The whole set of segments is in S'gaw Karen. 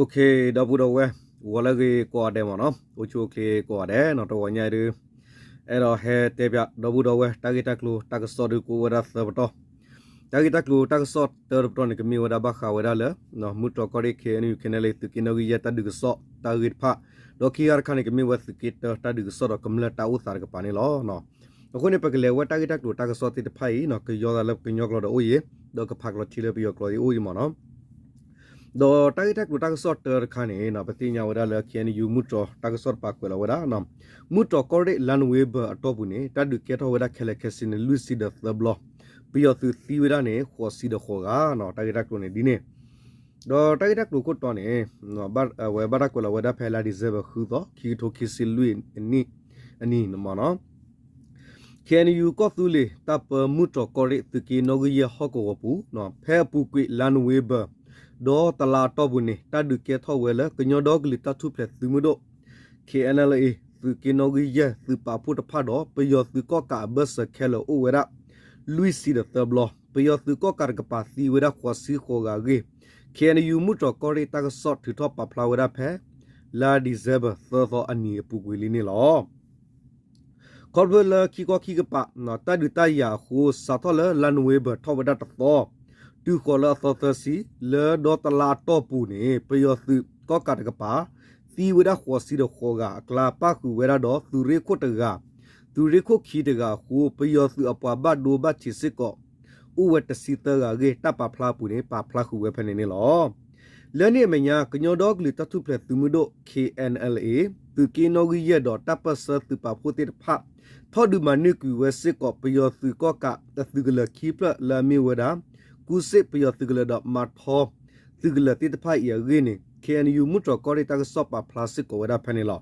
ဒီပုၢ်ဒီဝဲၢ် ဂီၤလၢအဂ့ၤကိးဂၤဒဲးမ့ၢ်နီၤ, အိၣ်ဆူၣ်အိၣ်ချ့ကိးဂၤဒဲးနီၤ, တဂီၤညါအံၤဒုး အဲၣ်ဒိးဟဲတဲပၠး ဒီပုၢ်ဒီဝဲၢ် တၢ်ဂ့ၢ်တၢ်ကျိၤတၢ်ကစီၣ်ဒုး ကအိၣ်ဝဲဒၣ်သၢပတီၢ်. တၢ်ဂ့ၢ်တၢ်ကျိၤတၢ်ကစီၣ်တၢတပတီၢ်န့ၣ် ကမ့ၢ်ဝဲဒၣ်ဘၣ်ဃးဝဲဒၣ်လၢ မုၢ်တြီၢ်ကီၢ်ရ့ၣ် KNU KNLA သုးက့နီၣ်ဂံၢ်ယဲၢ်တၢ်ဒုးကစီၣ်တၢ်ဂ့ၢ်တဖၣ်, ဒီးခံဂၤတခါန့ၣ် ကမ့ၢ်ဝဲသုးက့တၢတၢ်ဒုးကစီၣ်ဒီးကမျၢၢ်တၢ်အိၣ်သးတကပၤန့ၣ်လီၤ. အဃိန့ၣ် ပကလဲၤဝဲတၢ်ဂ့ၢ်တၢ်ကျိၤတၢ်ကစီၣ်သ့ၣ်တဖၣ်အံၤ ကယီသးလၢပကညီကျိာ်ဒီးအိၣ်အံၤ, ဒီးကဖးကျိးထံလၢပယီၤကျိာ်အံၤအိၣ်အံၤမ့ၢ်နီၤ. ဒီးတၢ်ဂ့ၢ်တၢ်ကျိၤတၢ်ကစီၣ်တၢတခါန့ၣ် ပသ့ၣ်ညါဝဲဒၣ်လၢ KNU မုၢ်တြီၢ်တၢ်ကစီၣ်တပၤကွဲးလီၤဝဲဒၣ်, မုၢ်တြီၢ်ကီၢ်ရ့ၣ် လါနိၣ်ဝ့ဘၢၣ်အတီၢ်ပူၤန့ၣ် တၢ်ဒုးကဲထီၣ်ဝဲဒၣ်ခဲလၢာ်ခဲဆ့န့ၣ် လွံၢ်ဆံဒီးသၢဘျီ, ပယီၤသုးသံဝဲဒၣ်န့ၣ် ဃိးဆံဒီးဃိးဂၤနီၤ, တၢ်ဂ့ၢ်တၢ်ကျိၤန့ၣ်ဒ်န့ၣ်. ဒီးတၢ်ဂ့ၢ်တၢ်ကျိၤခိၣ်တီန့ၣ် အဝဲဘၣ်တၢ်ကွဲးလီၤဝဲဒၣ်ဖဲလါဒံၣ်စဲဘၢၣ်ဃုသီ ခံကထိခံဆံလွံၢ်အနံၣ်မ့ၢ်နီၤ. KNU ကီၢ်သူလ့ၤတၢ်ပၢမုၢ်တြီၢ်ကီၢ်ရ့ၣ် သုးက့နီၣ်ဂံၢ်ယဲၢ်ဟီၣ်ကဝီၤပူၤ, ဖဲအပူၤကွံာ်လါနိၣ်ဝ့ဘၢၣ် ဒီးတလါအတီၢ်ပူၤန့ၣ် တၢ်ဒုးကဲထီၣ်ဝဲလၢ ကညီဒီကလုာ်တၢ်ထူၣ်ဖျဲးသုးမုၢ်ဒိၣ် KNLA သုးက့နီၣ်ဂံၢ်ယဲၢ်သုးပာ်ဖှိၣ်တဖၣ်ဒီး ပယီၤသုးကီၣ်ကးအဘၢၣ်စၢၤခဲလၢာ်အိၣ်ဝဲဒၣ် လွံၢ်ဆံဒီးသၢဘျီ, ပယီၤသုးကီၣ်ကးတကပၤသံဝဲဒၣ်ဃိးဆံဃိးဂၤအဂ့ၢ် KNU မုၢ်တြီၢ်ကီၢ်ရ့ၣ်တၢ်ကစီၣ်ထုးထီၣ်ပာ်ဖျါဝဲဒၣ်ဖဲ လါဒံၣ်စဲဘၢၣ်သၢသီအနံၤအပူၤကွံာ်လံန့ၣ်လီၤ. ခီဖျိလၢခံခီခံကပၤ တၢ်ဒုးတၢ်ယၤအဃိ စးထီၣ်လၢလါနိၣ်ဝ့ဘၢၣ်ထီၣ်ဝဲဒၣ်တသီ, တုၤဃီၤလၢအသီသၢဆံ, လၢဒီတလါအတီၢ်ပူၤန့ၣ် ပယီၤသုးကီၣ်ကးတကပၤ သံဝဲဒၣ်ဃိးဆံဒီးဃိးဂၤအကျါ ပၣ်ဃုာ်ဝဲဒၣ်ဒီးသုးရ့ၣ်ခိၣ်တဂၤ, သုးရ့ၣ်ခိၣ်ခံတဂၤအဃိ ပယီၤသုးအပှၤဘၣ်ဒိဘၣ်ထံးစ့ၢ်ကီး အိၣ်ဝဲတဆံသၢဂၤအဂ့ၢ် တၢ်ပာ်ဖျါအပူၤန့ၣ် ပာ်ဖျါဃုာ်ဝဲဖဲန့ၣ်န့ၣ်လီၤ. လၢန့ၣ်အမဲာ်ညါ ကညီဒီကလုာ်တၢ်ထူၣ်ဖျဲးသုးမုၢ်ဒိၣ် KNLA သုးက့နီၣ်ဂံၢ်ယဲၢ်ဒီးတၢ်ပၢၢ်ဆၢသုးပာ်ဖှိၣ်သ့ၣ်တဖၣ် ထီၣ်ဒုးမၤန့ၢ်ကွံာ်ဝဲစ့ၢ်ကီး ပယီၤသုးကီၣ်ကးအသုးကလၢၤခံဖျၢၣ်လၢအမ့ၢ်ဝဲဒၣ် ကူစ့ၣ်ပယီၤသုးကလၢၤဒီးမၤထီ သုးကလၢၤသ့ၣ်တဖၣ်အံၤအဂ့ၢ်န့ၣ် KNU မုၢ်တြီၢ်ကီၢ်ရ့ၣ်တၢ်ကစီၣ်ပာ်ဖျါစ့ၢ်ကီးဝဲဒၣ်ဖဲန့ၣ်လီၤ.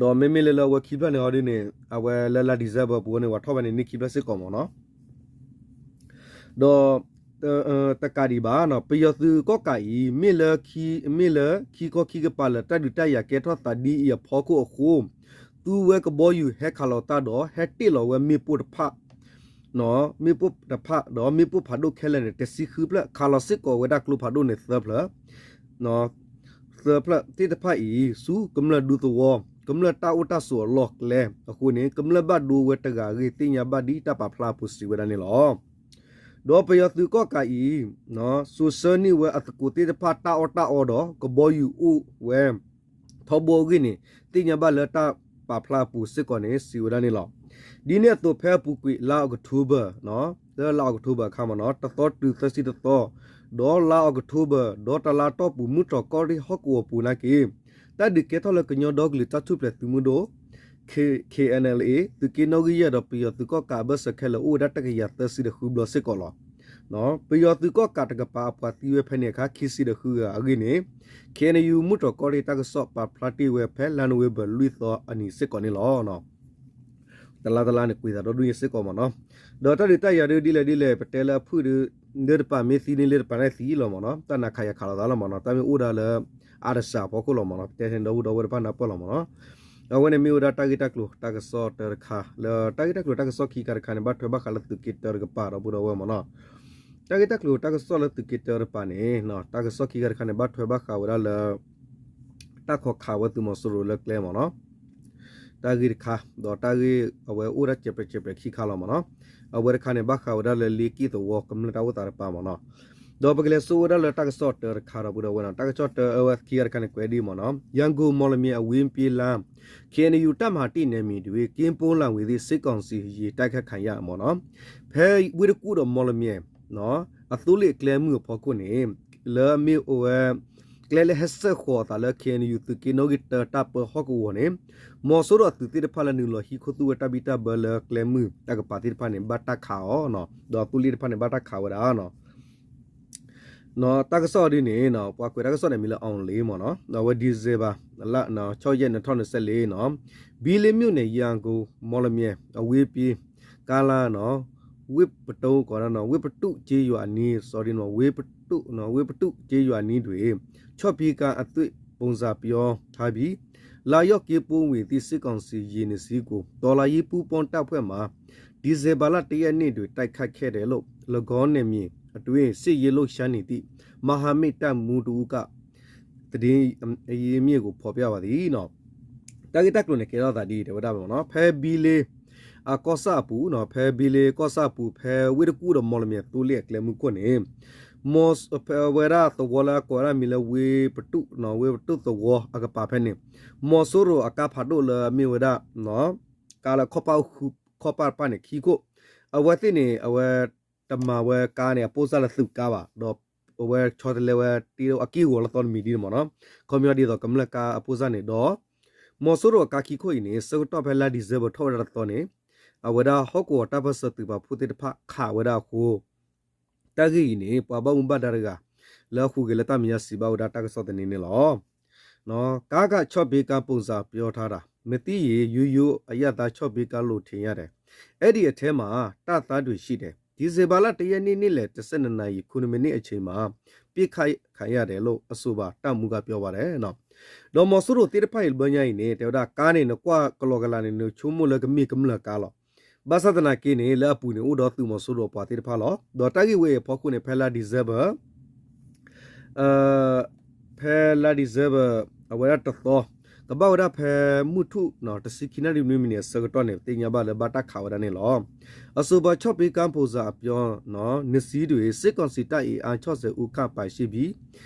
ဒီးမ့မ့ၢ်လၢလၢအဝဲခံဖျၢၣ်န့ၣ်အီၤဒ်န့ၣ် အဝဲလၢလါဒံၣ်စဲဘၢၣ်ပူၤန့ၣ် ပှၤထီၣ်ဝဲန့ၣ်န့ၢ်ခံဖျၢၣ်စ့ၢ်ကီးမ့ၢ်နီၤ. ဒီး တကးဒံးဘၣ် ပယီၤသုးကီၣ်ကးအံၤ မ့ၢ်လၢ မ့ၢ်လၢခံခီခံကပၤလၢတၢ်ဒုးတၢ်ယၤကဲထီၣ်သးဒ်အံၤအဖီခိၣ်အဃိ သူဝဲကဘီယူၤဟဲခးလီၤတၢ်ဒီး ဟဲတ့ၢ်လီၤဝဲမ့ၣ်ပိၢ်တဖၣ် မ့ၣ်ပိၢ်တဖၣ်ဒီးမ့ၣ်ပိၢ်ဖးဒိၣ်ခဲလၢာ်န့ၣ် တဆံဃုဖျၢၣ် ခးလီၤစ့ၢ်ကီးဝဲဒၣ်ကျိဖးဒိၣ်န့ၣ်သၢဖျၢၣ် သၢဖျၢၣ်သ့ၣ်တဖၣ်အံၤ ဆူကမျၢၢ်ဒူသဝီ ကမျၢၢ်တၢ်အိၣ်တၢ်ဆိးအလီၢ်ကျဲအဃိန့ၣ် ကမျၢၢ်ဘၣ်ဒိဝဲတဂၤအဂ့ၢ် သ့ၣ်ညါဘၣ်ဒ်တၢ်ပာ်ဖျါအပူၤစံးဝဲဒၣ်န့ၣ်လီၤ. ဒီးပယီၤသုးကီၣ်ကးအံၤ စိာ်ဆှၢန့ၢ်ဝဲအသကိးသ့ၣ်တဖၣ်တၢ်အီၣ်တၢ်အီဒီး ကဘီယူၤအိၣ်ဝဲ ထီဘိအဂ့ၢ်န့ၣ် သ့ၣ်ညါဘၣ်လၢတၢ်ပာ်ဖျါအပူၤစ့ၢ်ကီးန့ၣ် စံးဝဲဒၣ်န့ၣ်လီၤ. ဒ်န့ၣ်အသိးဖဲအပူၤကွံာ်လါအီးကထိဘၢၣ် လၢလါအီးကထိဘၢၣ်အခါမ့ၢ်နီၤ တသီတုၤသၢဆံတသီ ဒီးလါအီးကထိဘၢၣ် ဒီးတလါတီၢ်ပူၤ မုၢ်တြီၢ်ကီၢ်ရ့ၣ်ဟီၣ်ကဝီၤပူၤနာ်က့ တၢ်ဒုးကဲထီၣ်လၢကညီဒီကလုာ်တၢ်ထူၣ်ဖျဲးသုးမုၢ်ဒိၣ် KNLA သုးက့နီၣ်ဂံၢ်ယဲၢ်ဒီးပယီၤသုးကီၣ်ကးအဘၢၣ်စၢၤခဲလၢာ် အိၣ်ဝဲဒၣ်တကယၤသၢဆံဒီးဃုဘျီစ့ၢ်ကီးလီၤ. ပယီၤသုးကီၣ်ကးတကပၤအပှၤသံဝဲဖဲန့ၣ်အခါ ခံဆံဒီးဃုဂၤအဂ့ၢ်န့ၣ် KNU မုၢ်တြီၢ်ကီၢ်ရ့ၣ်တၢ်ကစီၣ်ပာ်ဖျါတ့ၢ်ဝဲဖဲလါနိၣ်ဝ့ဘၢၣ် လွံၢ်သီအနံၤစ့ၢ်ကီးန့ၣ်လီၤ. တလါတလါန့ၣ် ကွံာ်သးဒီဒူၣ်ညါစ့ၢ်ကီးမ့ၢ်နီၤ. ဒီးတၢ်ဒုးတၢ်ယၤဒုးဒ်လဲၣ်ဒ်လဲၣ် ပတဲလၢအဖုၣ်ဒုး လၢတပၤမ့ၢ်သံန့ၣ်လၢတပၤန့ၣ်သံလီၤမ့ၢ်နီၤ. တၢ်နးခးယၤခးလိာ်သးလီၤမ့ၢ်နီၤ. တၢ်မ့ၢ်အိၣ်ဒၣ်လၢ အါတစှၤအဖီခိၣ်လီၤမ့ၢ်နီၤ. ပတဲန့ၣ်ဒီပုၢ်ဒီဝဲၢ်တဖၣ်နၢ်ပၢၢ်လီၤမ့ၢ်နီၤ. အဝဲန့ၣ်မ့ၢ်ဝဲဒၣ်တၢ်ဂ့ၢ်တၢ်ကျိၤတၢ်ကစီၣ်တၢတခါ လၢတၢ်ဂ့ၢ်တၢ်ကျိၤတၢ်ကစီၣ်ခံခါတခါန့ၣ် ဘၣ်ထွဲဘၣ်ဃးလၢသုးက့တၢတကပၤဒီပုၢ်ဒီဝဲၢ်မ့ၢ်နီၤ. တၢ်ဂ့ၢ်တၢ်ကျိၤတၢ်ကစီၣ်လၢသုးက့တၢတကပၤန့ၣ် တၢ်ကစီၣ်ခံခါတခါန့ၣ် ဘၣ်ထွဲဘၣ်ဃးဝဲဒၣ်လၢ တၢ်ခိးခးဝဲသုးမီၤစိရိၤလၢကျဲမ့ၢ်နီၤ. တၢ်ဂ့ၢ်တခါ ဒီးတၢ်ဂ့ၢ်အဝဲအိၣ်ဒၣ်စဲးပြဲးစဲးပြဲးခံခါလီၤမ့ၢ်နီၤ. အဝဲတခါန့ၣ် ဘၣ်ဃးဝဲဒၣ်လၢလ့က့ၣ်သဝီကမျၢၢ်တၢ်အိၣ်သးတကပၤမ့ၢ်နီၤ. ဒီးပကလဲၤဆိဝဲဒၣ်လၢတၢ်ကစီၣ်တၢတခါဒီပုၢ်ဒီဝဲၢ်နီၤ. တၢ်ကစီၣ်တၢအဝဲခံခါတခါန့ၣ် ကွဲးဒ်မ့ၢ်နီၤ. ရန်ကုန် မော်လမြိုင် အဝေးပြေးလမ်း KNU တပ်မဟာတစ် နယ်မြေတွင် ကင်းပုန်းလှိုင်ဝေသည့် စစ်ကောင်စီ ယာဉ် တိုက်ခိုက်ခံရ မ့ၢ်နီၤ. ဖဲဝ့ၢ်တကူၣ်ဒီး မော်လမြိုင် အသိလ့ၣ်အကျဲမုၢ်အဖီခိၣ်န့ၣ် လၢအမ့ၢ်အိၣ်ဝဲ ကျဲလၢဟဲစဲးဃီၤအသးလၢ KNU သုးက့နီၣ်ဂံၢ်တၢတၢ်ပၢဟီၣ်ကဝီၤန့ၣ် မီၤစိရိၤအသုးသ့ၣ်တဖၣ်လၢနုာ်လီၤဟံးခူသူၣ်ဝဲတၢ်ဘံၣ်တၢ်ဘၢလၢကျဲမုၢ်တၢ်ကပၤသ့ၣ်တဖၣ်န့ၣ် ဘၣ်တၢ်ခးအီၤ ဒီးအသိလ့ၣ်တဖၣ်န့ၣ် ဘၣ်တၢ်ခးဝဲဒၣ် တၢ်ကစီၣ်ဒ်န့ၣ် ပှၤကွဲးတၢ်ကစီၣ်န့ၣ်မံၤလၢ အောင်လေး မ့ၢ်နီၤ, အဝဲ December လါ ဆီရက် နှစ်ထောင့်နှစ်ဆယ့်လေး နီၤ, ဘီးလင်းမြို့နယ် ရန်ကုန် မော်လမြိုင် အဝေးပြေး ကားလမ်း နီၤ, ဝ့ၢ်ပတု ကိးဒၣ်နီၤ ဝ့ၢ်ပတု ကျေးရွာအနီး sorry နီၤ ဝ့ၢ်ပတု ဝ့ၢ်ပတု ကျေးရွာအနီးတွင် ချော့ဖီးကါအသွင်ပုံစံပြောင်းထားပြီး လာရော့ကင်းပုန်းဝေသည့် စစ်ကောင်စီ ယာဉ်နှစ်စီးကို တော်လှန်ရေးပူးပေါင်းတပ်ဖွဲ့မှ ဒီဇင်ဘာလ တစ်ရက်နေ့တွင် တိုက်ခိုက်ခဲ့တယ်လို့ ၎င်းနယ်မြေအတွင်း စစ်ရေးလှုပ်ရှားနေသည့် မဟာမိတ်တပ်မှူးတစ်ဦးက အဝဲဒၣ်တဒ့အံၤမ့ၢ်အကဖီၣ်ပျၢ်ဘၣ်သ့ၣ်နီၤ တၢ်ဂ့ၢ်တၢ်ကျိၤန့ၣ် ကဲထီၣ်သးဒ်အံၤ တဲဝဲဒၣ်မ့ၢ်နီၤ ဖဲဘံလ့အကီၢ်ဆၣ်အပူၤနီၤ ဖဲဘံလ့ကီၢ်ဆၣ်အပူၤ ဖဲဝ့ၢ်တကူၣ်ဒီးမီၢ်လမၠဲၣ်သိလ့ၣ်အကျဲမုၢ်ခိၣ်န့ၣ် မီၤ ဖဲဝဲဒၣ်သဝီလၢအကိးဝဲဒၣ်မံၤလၢဝ့ၢ်ပတူၣ်နီၤ ဝ့ၢ်ပတူၣ်သဝီအကပၤဖဲန့ၣ် မီၤစိရိၤအကါဖးဒိၣ်လၢအမ့ၢ်ဝဲဒၣ် ကါလၢခီၣ်ပၣ်အိၣ်ဃုခီၣ်ပၣ်တဖၣ်န့ၣ် ခံခိၣ် အဝဲသ့ၣ်န့ၣ် အဝဲတမၤဝဲကါန့ၣ် အပိၢ်စၢ်လၢသုးကါဘၣ် ဒီးအဝဲဆီတလဲဝဲတ့အက့ၢ်ဂီၤလၢသီတမံၤဒ်န့ၣ်မ့ၢ်နီၤ ခီပညီဒ်သိးကမျၢၢ်ကါအပိၢ်စၢ်န့ၣ်ဒီး မီၤစိရိၤအကါခံခိၣ်အံၤန့ၣ် ဆၢကတီၢ်ဖဲလါ December ထီၣ်ဝဲဒၣ်တသီန့ၣ် အဝဲဒၣ်ဟီၣ်ကဝီၤတၢ်ပၢၢ်ဆၢသုးပာ်ဖှိၣ်သ့ၣ်တဖၣ်ခးဝဲဒၣ်အဃိ တၢ်ဂ့ၢ်အံၤန့ၣ် ပှၤဘၣ်မူဘၣ်ဒါတဂၤ လၢအဟူးဂဲၤလၢတၢ်မဲာ်ညါစံးဘၣ်ဝဲဒၣ်တၢ်ကစီၣ်သန့န့ၣ်လီၤ. ကားကချော့ပေးကမ်းပုံစံပြောထားတာ မသိရင် ရိုးရိုးအရပ်သားချော့ပေးကားလို့ထင်ရတယ်။ အဲဒီအထဲမှာ တပ်သားတွေရှိတယ်။ ဒီဇင်ဘာလ တရက်နေ့ နေ့လယ် တဆယ့်နှစ်နာရီ ခုနစ်မိနစ်အချိန်မှာ ပစ်ခတ်ခံရတယ်လို့ အဆိုပါတပ်မှူးက ပြောပါတယ် ဒီးမီၤစိရိၤသ့ၣ်တဖၣ်အံၤတဘျီညါအံၤန့ၣ် တဲဝဲဒၣ်ကါန့ၣ် နကွၢ်ကလီကလီန့ၣ် နဆိကမိၣ်လၢကမ့ၢ်ကမျၢၢ်ကါလီၤ. ဘၣ်ဆၣ်သနာ်က့န့ၣ် လၢအပူၤန့ၣ် အိၣ်ဒီးသုးမီၤစိရိၤအပှၤသ့ၣ်တဖၣ်လီၤ. ဒီးတၢ်ဂ့ၢ်ဝဲအံၤအဖီခိၣ်န့ၣ် ဖဲလါ December ဖဲလါ December အဝဲဒၣ်တသီ ကဘၣ်ဝဲဒၣ်ဖဲမုၢ်ထူၣ် တဆံခံနၣ်ရံၣ်မံးနံးအဆၢကတီၢ်န့ၣ် ပသ့ၣ်ညါဘၣ်လၢဘၣ်တၢ်ခးဝဲဒၣ်န့ၣ်လီၤ. အဆိုပါ ချော့ပေးကမ်းပုံစံအပြော နှစ်စီးတွင် စစ်ကောင်စီတပ်အင်အား ခြောက်ဆယ်ဦးခန့် ပါရှိပြီး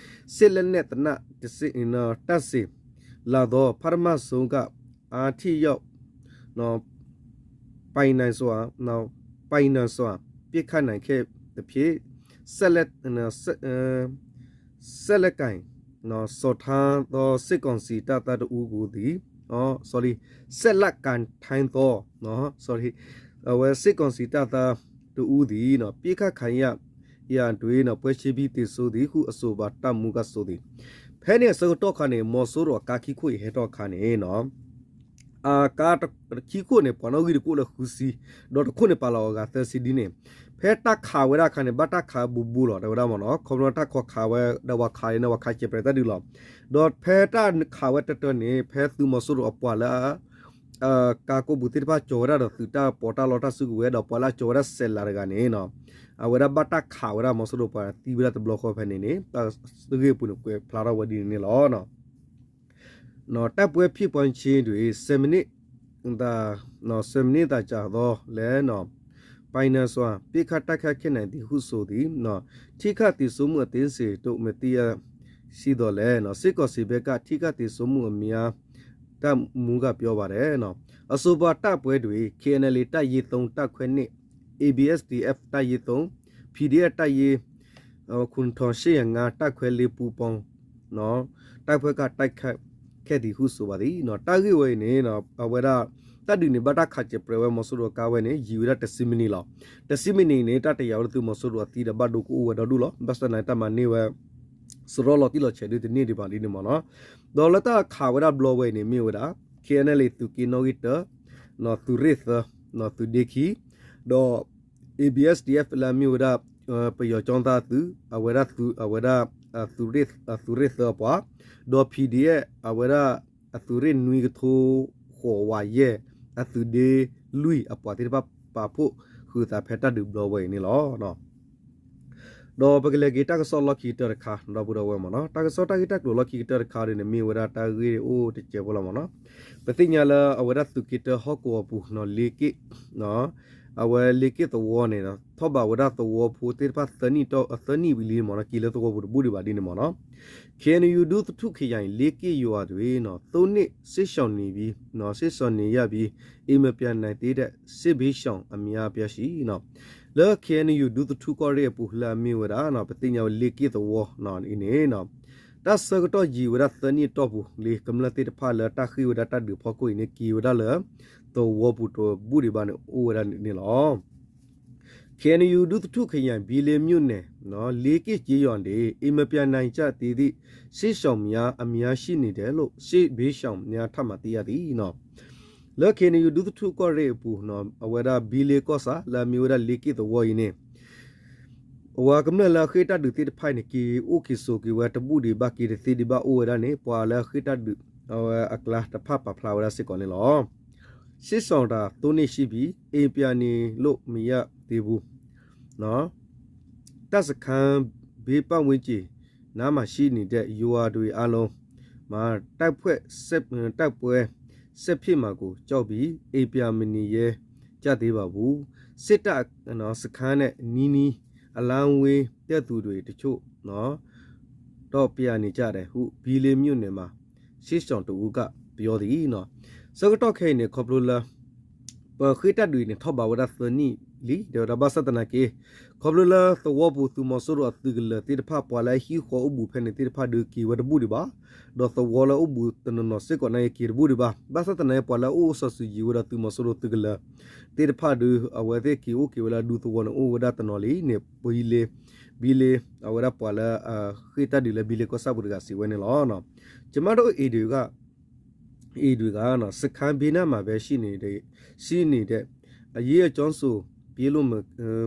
စစ်လက်နက်သန တပ်ဆင်လာသော ပထမဆုံးက အားထိရောက် ပိုင်နိုင်စွာ ပိုင်နိုင်စွာ ပစ်ခတ်နိုင်ခဲ့သဖြင့် ဆက်လက် ဆက်လက်ကိုင်ဆောင်ထားသော စစ်ကောင်စီတပ်သားတစ်ဦးကိုသည် sorry ဆက်လက်ကိုင်ထိုင်သော sorry အဝဲ စစ်ကောင်စီတပ်သားတစ်ဦးသည် ပစ်ခတ်ခံရရာတွင် ပွဲချင်းပြီးသေဆုံးသည်ဟု အဆိုပါတပ်မှူးကဆိုသည်. ဖဲန့ၣ်အဆၢကတီၢ်ခါန့ၣ် မီၤစိရိၤအကါခံခိၣ်အံၤဟဲထီၣ်အခါန့ၣ် အကါခံခိၣ်န့ၣ် ပှၤနီၣ်ဂံၢ်တခိၣ်လၢဃုဆံ, ဒီးတခိၣ်န့ၣ်ပာ်လီၤအဂၤသၢဆံဒ်န့ၣ်, ဖဲတၢ်ခးဝဲဒၣ်အခါန့ၣ် ဘၣ်တၢ်ခးဘူးဘူးလီၤ တဲဝဲဒၣ်မ့ၢ်နီၤ, ခီဖျိတၢ်ခးဝဲဒီးပှၤခးန့ၣ် ပှၤခးစဲးပြဲးတၢ်ဒုးလီၤ. ဒီးဖဲတၢ်ခးဝဲတၢၢ်တၢၢ်န့ၣ် ဖဲသုးမီၤစိရိၤအပှၤလၢ ကါကိးပူၤသ့ၣ်တဖၣ်ကၠီၤဝဲဒၣ်ဒီးသုးတၢ်ပီးတၢ်လီတၢ်စုကဝဲၤ ဒီးပှၤလၢအကၠီၤဝဲဒၣ်စဲးလၤတဂၤန့ၣ် အဝဲဒၣ်ဘၣ်တၢ်ခးဝဲဒၣ်မီၤစိရိၤပှၤသံဝဲဒၣ်တဘျီဃီဖဲန့ၣ်န့ၣ် တၢ်ဂ့ၢ်အပူၤန့ၣ် ကွဲးဖျါထီၣ်ဝဲဒ်န့ၣ်န့ၣ်လီၤ. တိုက်ပွဲဖြစ်ပွားခြင်းတွင် ဆယ်မိနစ်သာ ဆယ်မိနစ်သာကြာသော်လည်း ပိုင်နိုင်စွာ ပစ်ခတ်တိုက်ခိုက်ခဲ့နိုင်သည်ဟုဆိုသည်. ထိခိုက်သေဆုံးမှုအသေးစိတ်တော့ မသိရရှိသော်လည်း စစ်ကောင်စီဘက်က ထိခိုက်သေဆုံးမှုအများ တပ်မှူးကပြောပါတယ်. အဆိုပါတိုက်ပွဲတွင် KNLA တပ်ရင်းသုံး တပ်ခွဲနှစ်, ABSDF တပ်ရင်းသုံး, PDF တပ်ရင်း ခုနစ်ထောင်ရှစ်ရာငါး တပ်ခွဲလေး ပူးပေါင်း တပ်ဖွဲ့က တိုက်ခိုက်ခဲ့သည်ဟုဆိုပါသည်. တၢ်ဂ့ၢ်ဝဲအံၤန့ၣ် အဝဲဒၣ် တၢ်ဒုးန့ၣ် ဘၣ်တၢ်ခးစဲးပြဲးဝဲမီၤစိရိၤကါဝဲန့ၣ် ယံာ်ဝဲဒၣ်တဆံမံးနံးလီၤ. တဆံမံးနံးန့ၣ် တၢ်တယာ်ဝဲလၢသုးမီၤစိရိၤအသံဒီးဘၣ်ဒိကအိၣ်ဝဲဒီဒူၣ်လီၤ. ဘၣ်ဆၣ်သနာ်က့တၢ်မၤန့ၢ်ဝဲ စရီလီၤတံၢ်လီၤဆဲးဒုတန့ၢ်ဒံးဘၣ်ဒ်န့ၣ်မ့ၢ်နီၤ. ဒီးလၢတၢ်ခးဝဲဒၣ်ဘျီဝဲအံၤန့ၣ် မ့ၢ်ဝဲဒၣ် KNLA သုးက့နီၣ်ဂံၢ်တၢ, သုးရ့ၣ်သၢ, သုးဒ့ခံ, ဒီး ABSDF လၢအမ့ၢ်ဝဲဒၣ် ပယီၤကၠီသးသုး အဝဲဒၣ် အဝဲဒၣ် အသုးရ့ၣ်သၢအပှၤ, ဒီး PDF အဝဲဒၣ် အသုးရ့ၣ်နွံကထိဃိးဝးယဲၢ် အသုးဒ့လွံၢ်အပှၤသ့ၣ်တဖၣ်ပာ်ဖှိၣ်ဃုာ်သးဖဲတၢ်ဒုးဘျီဝဲအံၤန့ၣ်လီၤ. ဒီးပကလဲၤက့ၤတၢ်ကစီၣ်လီၢ်ခံကတၢၢ်တခါ ဒီပုၢ်ဒီဝဲၢ်မ့ၢ်နီၤ, တၢ်ကစီၣ်တၢ်ဂ့ၢ်တၢ်ကျိၤလီၢ်ခံကတၢၢ်တခါဒီးန့ၣ် မ့ၢ်ဝဲဒၣ်တၢ်ဂ့ၢ်အိၣ်တစဲးဖိလီၤမ့ၢ်နီၤ. ပသ့ၣ်ညါလၢအဝဲဒၣ်သုးက့တၢဟီၣ်ကဝီၤပူၤနီၤ လ့က့ၣ် အဝဲလ့က့ၣ်သဝီန့ၣ် ထီၣ်ဘးဝဲဒၣ်သဝီဖိသ့ၣ်တဖၣ်သၢနံၣ်ဝံၤလံမ့ၢ်နီၤ, က့ၤလၢသဝီပူၤတဘူၣ်ဒံးဘၣ်ဒ်န့ၣ်မ့ၢ်နီၤ. KNU ဒူသထူၣ်ခရိုင် လေးက့ၣ်ရွာတွင် သုံးနှစ် စစ်ရှောင်နေပြီး စစ်ရှောင်နေရပြီး အိမ်မပြန်နိုင်သေးတဲ့ စစ်ဘေးရှောင်အများအပြားရှိ လၢ KNU ဒူသထူၣ်ကီၢ်ရ့ၣ်အပူၤလၢအမ့ၢ်ဝဲဒၣ် ပသ့ၣ်ညါဝဲလ့က့ၣ်သဝီအံၤန့ၣ် တၢ်ဆၢကတီၢ်ယံာ်ဝဲဒၣ်သၢနံၣ်အတီၢ်ပူၤလံ ကမျၢၢ်သ့ၣ်တဖၣ်လၢတၢ်ဃ့ၢ်ဝဲဒၣ်တၢ်ဒုးဖီခိၣ်အံၤန့ၣ် က့ၤဝဲဒၣ်လၢ သဝီပူၤတဘူၣ်ဒံးဘၣ်န့ၣ် အိၣ်ဝဲဒၣ်န့ၣ်လီၤ. KNU ဒူသထူၣ်ခရိုင် ဘံလ့မြို့နယ် လေးက့ၣ်ကျေးရွာတွင် အိမ်မပြန်နိုင်ကြသေးသည့် စစ်ရှောင်များအများရှိနေတယ်လို့ စစ်ဘေးရှောင်များထံမှသိရသည် လၢ KNU ဒူသထူၣ်ကီၢ်ရ့ၣ်အပူၤ အဝဲဒၣ်ဘံလ့ကီၢ်ဆၣ် လၢအမ့ၢ်ဝဲဒၣ်လ့က့ၣ်သဝီအံၤန့ၣ် အဝဲကမျၢၢ်လၢအဃ့ၢ်တၢ်ဒုးသ့ၣ်တဖၣ်အံၤန့ၣ် က့ၤအိၣ်က့ၤဆိးက့ၤဝဲတဘူၣ်ဒံးဘၣ် က့ၤတသ့ဒံးဘၣ်အိၣ်ဝဲဒၣ်န့ၣ် ပှၤလၢအဃ့ၢ်တၢ်ဒုး အဝဲအကျါတဖၣ်ပာ်ဖျါဝဲဒၣ်စ့ၢ်ကီးန့ၣ်လီၤ. စစ်ရှောင်တာ သုံးနှစ်ရှိပြီ အိမ်ပြန်နေလို့မရသေးဘူး တပ်စခန်း ဘံပတ်ဝန်းကျင်နားမှာရှိနေတဲ့ ရွာတွေအားလုံး မၤ တိုက်ပွဲ ဆက် တိုက်ပွဲ ဆက်ဖြစ်မှာကို ကြောက်ပြီး အိမ်ပြန်မနေရဲကြသေးပါဘူး။ စစ်တပ် စခန်းနဲ့ နီးနီး အလှမ်းဝေးတဲ့သူတွေတချို့ တော့ပြန်နေကြတယ်ဟု ဘီလေးမြို့နယ်မှာ စစ်ရှောင်တဦးက ပြောသည် ဆၢကတီၢ်ခဲအံၤန့ၣ် ခီဖျိလၢ ပဃ့ၢ်တၢ်ဒုးအံၤန့ၣ် ထီၣ်ဘးဝဲဒၣ်သၢနံၣ်လံ တဲဝဲဒၣ် ဘၣ်ဆၣ်သနာ်က့ ခီဖျိလၢသဝီပူၤ သုးမီၤစိရိၤအသုးကလၢၤသ့ၣ်တဖၣ် ပှၤလၢအဟံၣ်ဃီအိၣ်ဘူးဖဲန့ၣ်သ့ၣ်တဖၣ်ဒုးက့ၤဝဲတဘူၣ်ဒံးဘၣ်, ဒီးသဝီလၢအိၣ်ဘူးတနီၤနီၤစ့ၢ်ကီးန့ၣ် က့ၤတဘူၣ်ဒံးဘၣ်. ဘၣ်ဆၣ်သနာ်က့ ပှၤလၢအအိၣ်စီၤစုၤယံၤဝဲဒီးသုးမီၤစိရိၤသုးကလၢၤသ့ၣ်တဖၣ်ဒုး အဝဲသ့ၣ်က့ၤအိၣ်က့ၤဝဲလၢဒူသဝီန့ၣ် အိၣ်ဝဲဒၣ်တနီၤလံန့ၣ် ဘံလ့ ဘံလ့ အဝဲဒၣ်ပှၤလၢ ဃ့ၢ်တၢ်ဒုးလၢဘံလ့ကီၢ်ဆၣ်ပူၤတဂၤစံးဝဲန့ၣ်လီၤ. ကျွန်မတို့အိမ်တွေက အိမ်တွေက စခန်းဘေးနားမှာပဲ ရှိနေတယ် ရှိနေတယ် အရေးအကြောင်းဆို ပြေးလို့မ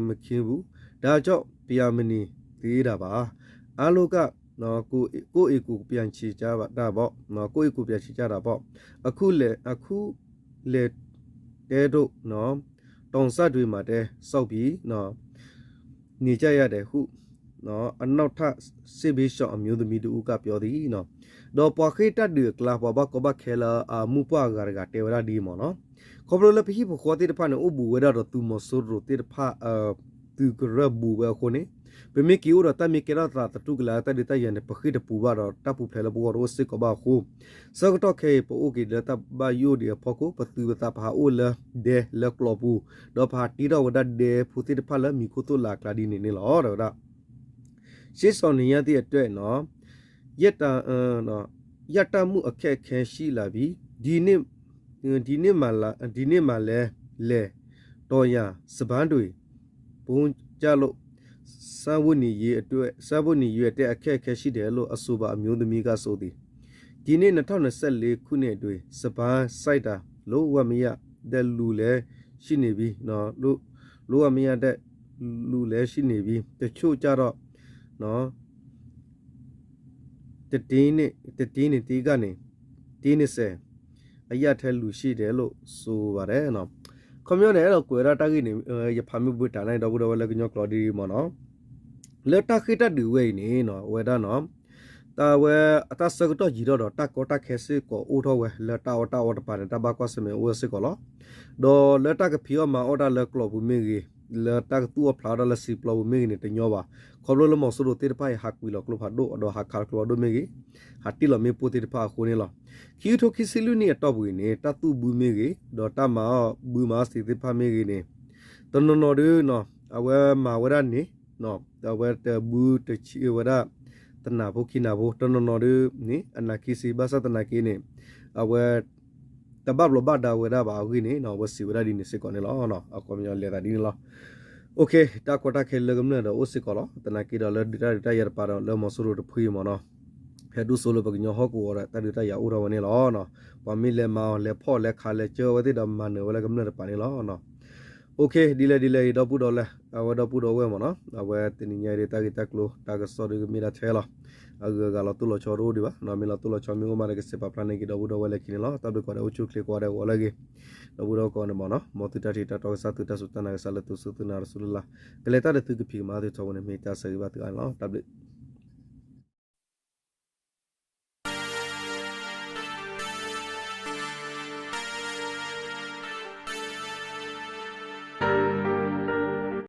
မခင်ဘူး ဒါကြောင့် ပြန်မနေသေးတာပါ အားလုံးက ကိုယ့်အိမ်ကိုယ်ပြန်ချင်ကြတာပေါ့နော် ကိုယ့်အိမ်ကိုယ်ပြန်ချင်ကြတာပေါ့ အခုလည်းအခုလည်းတဲတို့နော် တောင်စတွေမှာတဲစောက်ပြီးနော် နေကြရတယ်ဟုနော် အနောက်ထပ်စစ်ဘေးရှောင်အမျိုးသမီးတဦးကပြောသည်နော် ဒီးပှၤဃ့ၢ်တၢ်ဒုးအကျါ ပှၤဘၣ်ကီဘၣ်ခဲလၢအမုၢ်ပှၢ်အဂၤတဂၤတဲဝဲဒၣ်ဒ်အံၤမ့ၢ်နော် ခီဖျိလၢပဟံၣ်ဖိဃီသ့ၣ်တဖၣ်န့ၣ် အိၣ်ဘူးဝဲဒၣ်ဒီးသုးမီၤစိရိၤသ့ၣ်တဖၣ် သုးကရၢဘူးဝဲအဃိန့ၣ် ပမ့ၢ်က့ၤအိၣ်ဒီးတၢ်မ့ၢ်ကဲထီၣ်သးသတူၢ်ကလာ်တၢ်ဒုးတၢ်ယၤန့ၣ် ပဃ့ၢ်တပူၤဘၣ်ဒီးတၢ်ပူၤဖျဲးလၢပဂီၢ်တအိၣ်စ့ၢ်ကီးဘၣ်အဃိ ဆၢကတီၢ်ခဲအံၤ ပအိၣ်က့ၤလၢတၢ်ဘၣ်ယိၣ်ဒံးအဖီခိၣ် ပသုးပသးပဟးအိၣ်လၢဒဲလၢကျီပူၤ ဒီးပဟးတ့ထီၣ်ဝဲဒၣ်ဒဲဖိသ့ၣ်တဖၣ်လၢမံၤခိၣ်သိၣ်လးအကျါဒ်န့ၣ်န့ၣ်လီၤ တဲဝဲဒၣ် ရှေ့ဆောင်နေရသည့်အတွက်နော် ရတ ရတမှုအခက်အခဲရှိလာပြီ ဒီနေ့ ဒီနေ့မှလာ ဒီနေ့မှလည်းလယ်တော်ရာစပန်းတွေ ပုန်းကျလို့ စားဝတ်နေရေးအတွက် စားဝတ်နေရေးအတွက်အခက်အခဲရှိတယ်လို့အဆိုပါအမျိုးသမီးကဆိုသည် ဒီနှစ်နှစ်ထောင်နှစ်ဆယ့်လေးခုနှစ်တွင် စပန်းစိုက်တာ လုံးဝမရတဲ့လူလည်းရှိနေပြီနော် လုံးဝမရတဲ့လူလည်းရှိနေပြီ တချို့ကျတော့နော် တတင်းနဲ့ တတင်းနဲ့တင်းကနေ တင်းနှစ်ဆယ် အရထဲလူရှိတယ်လို့ဆိုပါတယ်နော် ခီပညီန့ၣ် အဲၣ်ဒိးကွဲးဝဲဒၣ်တၢ်ဂ့ၢ်န့ၣ် ယဖးမ့ၢ်ဘၣ်တၢ်န့ၣ် ဒီပုၢ်ဒီဝဲၢ်လၢကညီကျိာ်ဒ်အံၤမ့ၢ်နော် လၢတၢ်ဃ့ၢ်တၢ်ဒုးဝဲအံၤန့ၣ် အဝဲဒၣ်နီၤ တၢ်ဝဲအတၢ်ဆၢကတီၢ်ယံာ်ထီၣ်ဒီး တၢ်ကီတၢ်ခဲစ့ၢ်ကီးအိၣ်ထီၣ်ဝဲ လၢတၢ်အီၣ်တၢ်အီတပၤန့ၣ် တၢ်ဘၣ်ကွၢ်ဆၢၣ်မဲာ်အိၣ်ဝဲစ့ၢ်ကီးလီၤ. ဒီးလၢတၢ်ကဖံးအီၣ်မၤအီၣ်တၢ်လၢကျိာ်ပူၤမ့ၢ်ဂ့ၤ, လၢတၢ်ကသူၣ်အီၣ်ဖျးအီၣ်တၢ်လၢစံာ်ပျီပူၤမ့ၢ်ဂ့ၤန့ၣ် တညီဘၣ်. ခီဖျိလၢမီၤစိရိၤသ့ၣ်တဖၣ်အံၤ ဟးကွံာ်လီၤကျိဖးဒိၣ် ဒီးဟးခးလီၤကျိဖးဒိၣ်မ့ၢ်ဂ့ၤ, ဟးတ့ၢ်လီၤမ့ၣ်ပိၢ်သ့ၣ်တဖၣ်အဃိန့ၣ်လီၤ. ခံကထိခံဆံလွံၢ်နံၣ်အတီၢ်ပူၤအံၤန့ၣ် တၢ်သူၣ်ဘုမ့ၢ်ဂ့ၤ, ဒီးတၢ်မၤအီၣ်ဘုမၤအီၣ်စံာ်သ့ၣ်တဖၣ်မ့ၢ်ဂ့ၤန့ၣ် တနီၤနီၤဒု အဝဲမၤဝဲဒၣ်န့ၣ် အဝဲတဘုတဆံဝဲဒၣ် တနၢ်ဖိခံနၢ်ဖိ တနီၤနီၤဒုန့ၣ် အနၢ်ခံဆံ ဘၣ်ဆၣ်သနာ်က့န့ၣ် အဝဲ တဘၣ်ဘျီးဘၣ်ဒါဝဲဒၣ်ဘၣ်အဂ့ၢ်န့ၣ် အဝဲစံးဝဲဒၣ်ဒ်န့ၣ်စ့ၢ်ကီးန့ၣ်လီၤ. အခီပညီလဲၤသးဒ်န့ၣ်လီၤ. တၢ်ကီတၢ်ခဲလၢကမျၢၢ်ဒီးအိၣ်စ့ၢ်ကီးလီၤ. သနာ်က့ဒီးလၢဒုးတၢ်ဒုးတၢ်ယၤတပၤဒီးလၢမီၤစိရိၤတဖုအံၤမ့ၢ်နီၤ ဟဲဒိၣ်စိလၢပကညီဟီၣ်ကဝီၤဒီး တၢ်ဒုးတၢ်ယၤအိၣ်ထီၣ်ဝဲန့ၣ်လီၤ. ပှၤမ့ၢ်လဲၤမၤအီၤ လဲၤဖီၣ်လဲၤခးလဲၤကၢအဝဲသ့ၣ်ဒီး မၤနၢၤဝဲလၢကမျၢၢ်တပၤန့ၣ်လီၤ. ဒ်လဲၣ်ဒ်လဲၣ်အံၤ ဒီပုၢ်ဒီဝဲၢ် အဝဲဒီပုၢ်ဒီဝဲၢ်မ့ၢ်နီၤ အဝဲတနံၤညါအံၤ တၢ်ဂ့ၢ်တၢ်ကျိၤ တၢ်ကစီၣ်ဒုကမ့ၢ်ဒၣ်ထဲလီၤ. အဂုၤအဂၤလီၤတိၢ်လီၤဆီတအိၣ်ဒံးဘၣ်. မ့ၢ်လီၤတိၢ်လီၤဆီမ့ၢ်အိၣ်မးဒီး ကစံးပာ်ဖျါန့ၢ်က့ၤဒီပုၢ်ဒီဝဲၢ်လၢခံန့ၣ်လီၤ. တၢ်ဘျုးကိးဂၤဒဲး အိၣ်ဆူၣ်အိၣ်ချ့ကိးဂၤဒဲးဂီၤလၢအဂ့ၤ ဒီပုၢ်ဒီဝဲၢ်ကိးဂၤန့ၣ်မ့ၢ်နီၤ မ်သုတၢ်ထံၣ်တၢ်တီကစၢ် သုတၢ်စူၢ်တၢ်နာ်ကစၢ်လၢသုစူၢ်သုနာ်တစူၢ်လၢ်လၢ် ကလဲၤတၢ်ဒီးသုကဖံးကမၤသုထီဘိန့ၣ် မ့ၢ်တၢ်ဆၢဂ့ၤဘၣ်သုအါန့ၣ်လီၤ. တၢ်ဘျုး